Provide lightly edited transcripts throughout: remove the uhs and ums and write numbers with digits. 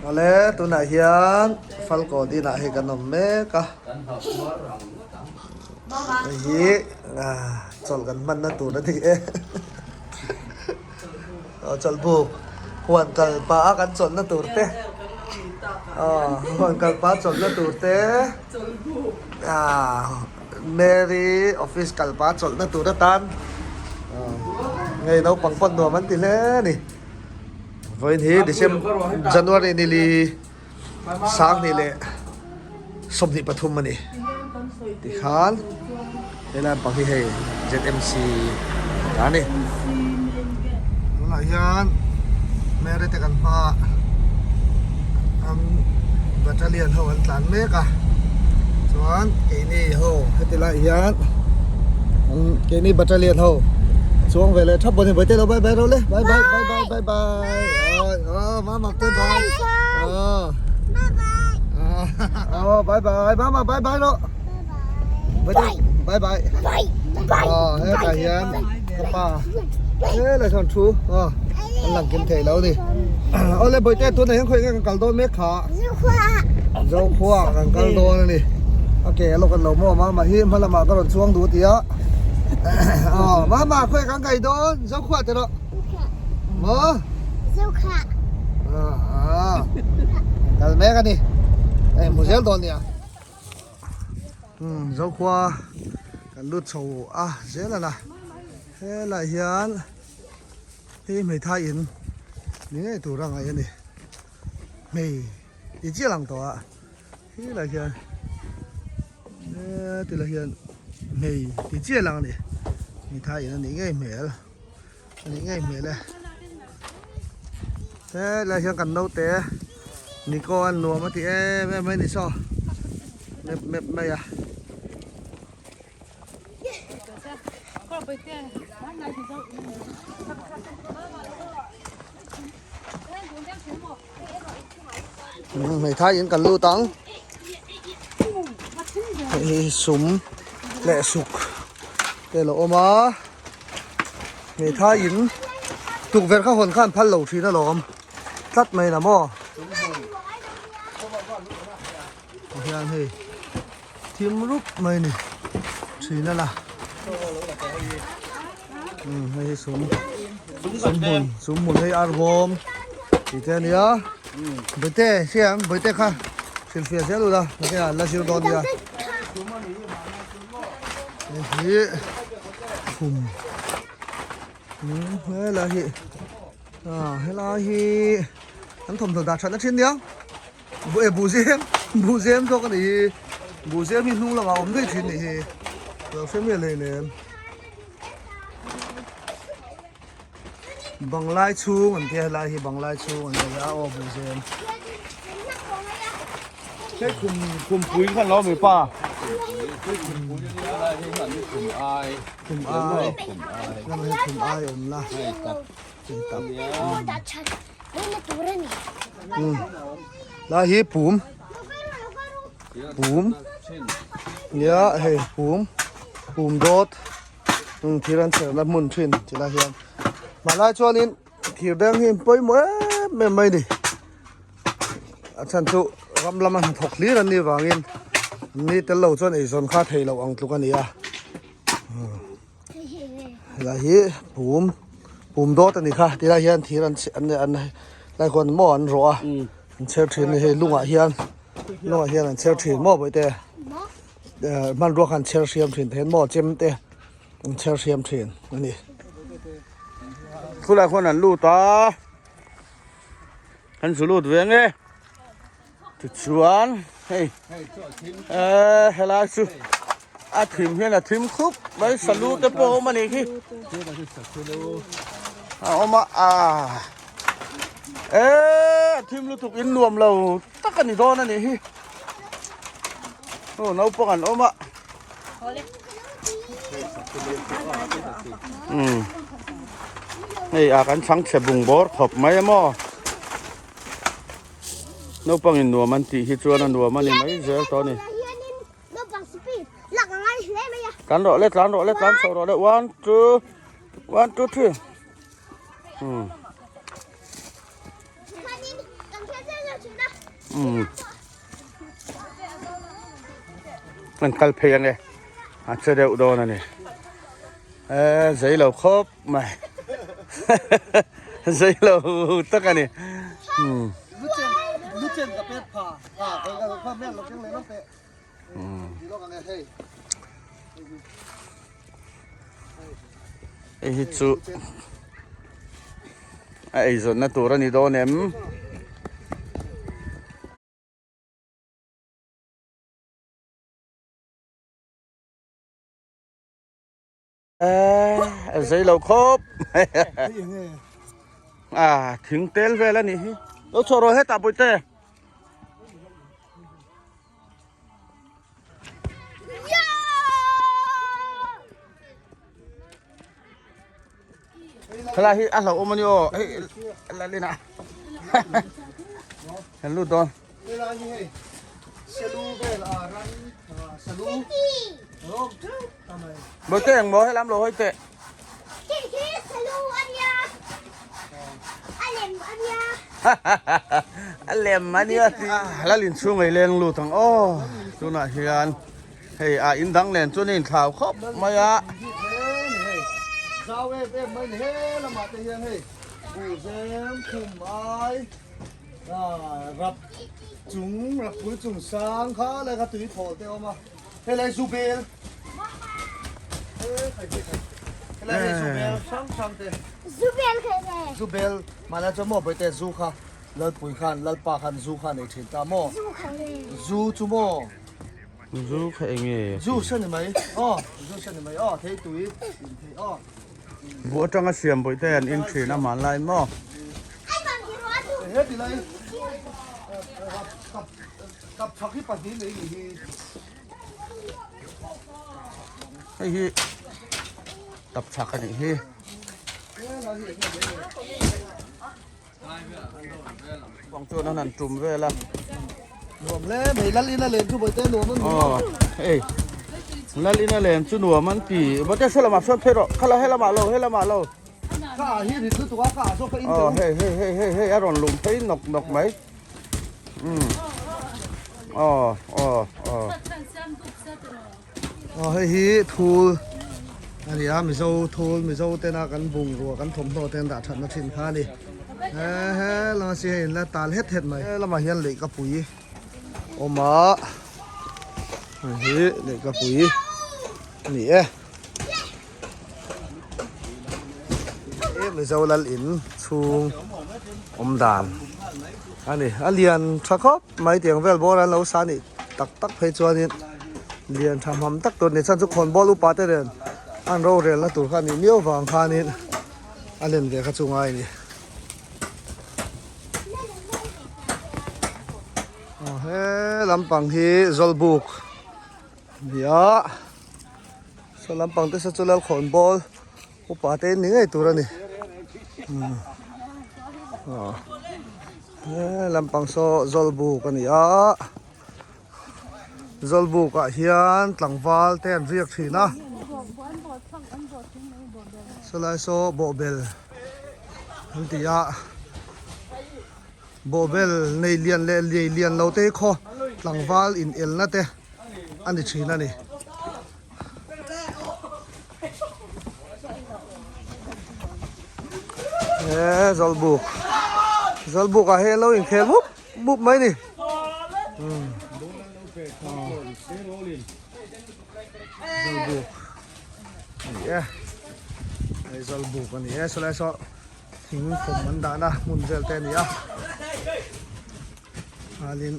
Awle tunah hian Falkawn inah hei kan awm mek a. Hei hi chawlh kan hmanna tur a ni e. Aw chawlh buk huan kal pah a kan chawlhna tur te aw huan kal pah a chawlhna tur te ah Mary office kal pah a chawlhna tur atan aw ngei naupang pawh nuam an ti hle a ni vawiin hi December January ni li Sanghnih leh 23 a ni tikhan helai pang hi hei ZMC ta a ni. Tunah hian Mary te kan hma an battalion ho an tlan mek a chuan keini ho heti lai hian keini battalion ho chuang ve leh thap pawh a ni bawihte lo bye bye rawh le bye bye bye bye bye bye. Ờ, mama bye bye. Ờ. Bye bye. Ờ, bye bye. Mama bye bye lo. Bye bye. Bye bye. Bye bye. Ờ, he ta hian ka pa. He lai thon thu. Ờ. An lang kim thei lo ni. Ole boite tun ah hian khawi nge kan kal dawn mek kha. Zokhua kan kal dawn ani. Okay, alo kan lo maw mama hi hma lamah ka rawn chuang duh tia. Ờ, mama khawi kan kai dawn Zokhua te rawh. Maw? Zokhua. Ah, kal mek ani. Hei hmu zel dawn nia. Zokhua kan lut chho a zel a la. Helai hian hei hmeithai in ni ngei tur a ngaih a ni. Hmei ti chiah lang tawh a. Helai hian tilai hian hmei ti chiah lang a ni. Hmeithai in a nih ngei hmel. A nih ngei hmel e. Helai hian kan naute Nico an nuam a ti em em mai a ni saw. Mep mep mai a. Hmeithai in kan lut ang. Hei hi sum leh suk te lo awm a. Hmeithai in tukverh kha hawn khan phal lo thin alawm tlat mai la maw. Hian hei thim rup mai a ni thin a la. Hei hi sum sum hmun sum hmun hei arbawm tih te a nia bawihte hriang bawihte kha hrilhfiah zel ula nakinah an la zir dawn nia hei hi khum helai hi ah helai hi an thawmhnaw dah that na thin nia eh buhzem buhzem zawk a nih hi buhzem hi hnung lamah a awm daih thin a nih hi lo hre miah hleinem. Banglai chhung an tia helai hi banglai chhung an tia a aw buhzem. Hei khum khumpui khan lo mi pa. Khum ai. Khum ai. Khum ai awm la. Tap. Lai hi pum. Pum. Nia hei pum. Pum dawt. Thir an chherna hmun thin ti lai hian. Hmanlai chuanin thir deng hi pawimawh em em mai a ni. A chhan chu ram lama hnathawk hlir an nih vangin ni tel lo chuan eizawn kha thei loh ang tluk a ni a. Helai hi pum pum dawt a ni kha tilai hian thir an an an lai khuan maw an rawh a an chher thin a ni hei lungah hian lungah hian an chher thin maw bawihte eh hmanrua kha an chher hriam thin te hian maw chem te an chher hriam thin a ni. Khulai khuan an lut a an zu lut ve nge. Tichuan hei eh helai chu a thim hian a thim khup mai salu te pawh a awm a nih khi a awm a ah eh a thim lutuk in nuam lo tak a ni dawn a nih hi aw naupang an awm a umm hei ah kan chhang chhe bung bawr khawp mai a maw. Naupangin nuam an tih hi chuan a nuam a ni mai zel tawh a ni. Tlan rawh le, tlan rawh le, tlan chho rawh le. One, two, one, two, three. Hmm. Umm kan kal phei ange a che deuh dawn a ni eh zei lo khawp mai zei lo tak a ni umm. Hei hi chu a eizawnna tur a ni dawn em? A zei lo khawp a thing tel vel a nih hi lo chhuah rawh hetah bawihte. Helai hi a hlauhawm a ni aw hei lalin ah kan lut dawn. Helai hi hei salu vel a ran salu rawk teuh ta mai. Bawihte engmaw helam lo hawi teh. Hei hi salu a nia a lem a nia. A lem a nia tih. Lalin chhung ei leng lut ang aw tunah hian. Hei a in dang nen chuan a inthlau khawp mai a. Zau em em mai ni he lamah te hian hei buhzem khum ai rap chung rap pui chung sang kha lai kha tui thawl te a awm a helai zu bel helai hei zu bel hrang hrang te zu bel kha nge zu bel mahla chuan maw bawihte zu kha lalpui khan lalpa khan zu kha a nei thin ta maw zu kha nge zu chu maw Zu kha eng nge? Zu sa ni mai aw, zu sa ni mai aw, thei tui in thei aw. Buh atanga siam bawih te an in thin a hmanlai maw? He ti lai kap chak hi pahnih mai ni hi. Hei hi tap chak a nih hi. Bang chuan an han tum vel a. Nuam hle mai lal ina len chu bawihte nuam an ti. Aw hei lal ina len chu nuam an ti. Bawihte saw lamah sawn phei rawh khala helamah lo helamah lo. Ka ah hi rit lutuk a ka ah zawk ka in teh u. Aw hei hei hei hei hei a rawn lum phei nawk nawk mai. Umm aw aw aw. Aw hei hi thul a ni a mizo thul mizo tena kan bungrua kan thawmhnaw te an dah thatna thin kha a ni he he lama si hei in la tal het het mai he lamah hian lehkapui awm a hei hi lehkapui a ni e mizo lal in chhung awm dan a ni a lian tha khawp mai tiang vel bawr an lo sa nih tak tak phei chuanin lian tha hmam tak tur ni chuan chu khawnbawl upa te nen an rorel na tur kha a nih miau vang khanin a len ve kha chu ngai a ni. Aw he lampang hi zawlbuk a ni a saw lampang te saw chu lalkhawnbawl upa te in ni ngei tur a ni umm aw he lampang saw zawlbuk a ni a zawlbuk ah hian tlangval te an riak thin a sawlai saw bawhbel an ti a bawhbel nei lian leh nei lian lo te hi khaw tlangval in elna te a ni thin a ni. He zawlbuk zawlbuk ah hian lo inkhel mup mup mai ni zawlbuk ani e hei zawlbuk ani e sawlai saw thing fawm an dahna hmun vel te ani a chuanin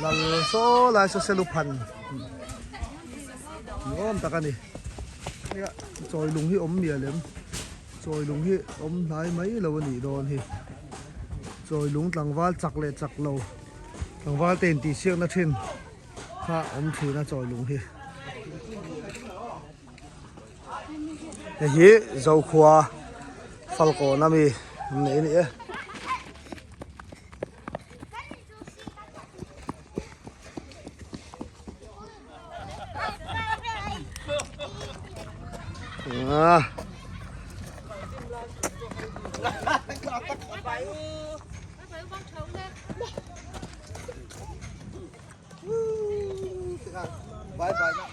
lal saw lai saw selu phan ni awm tak a ni chawi lung hi awm mial em chawi lung hi awm hnai mai lo a nih dawn hi chawi lung tlangval chak leh chak lo tlangval te in tih siakna thin kha awm thin a chawi lung hi hei hi zokhua falkawn ami nei a ni e. Bye bye.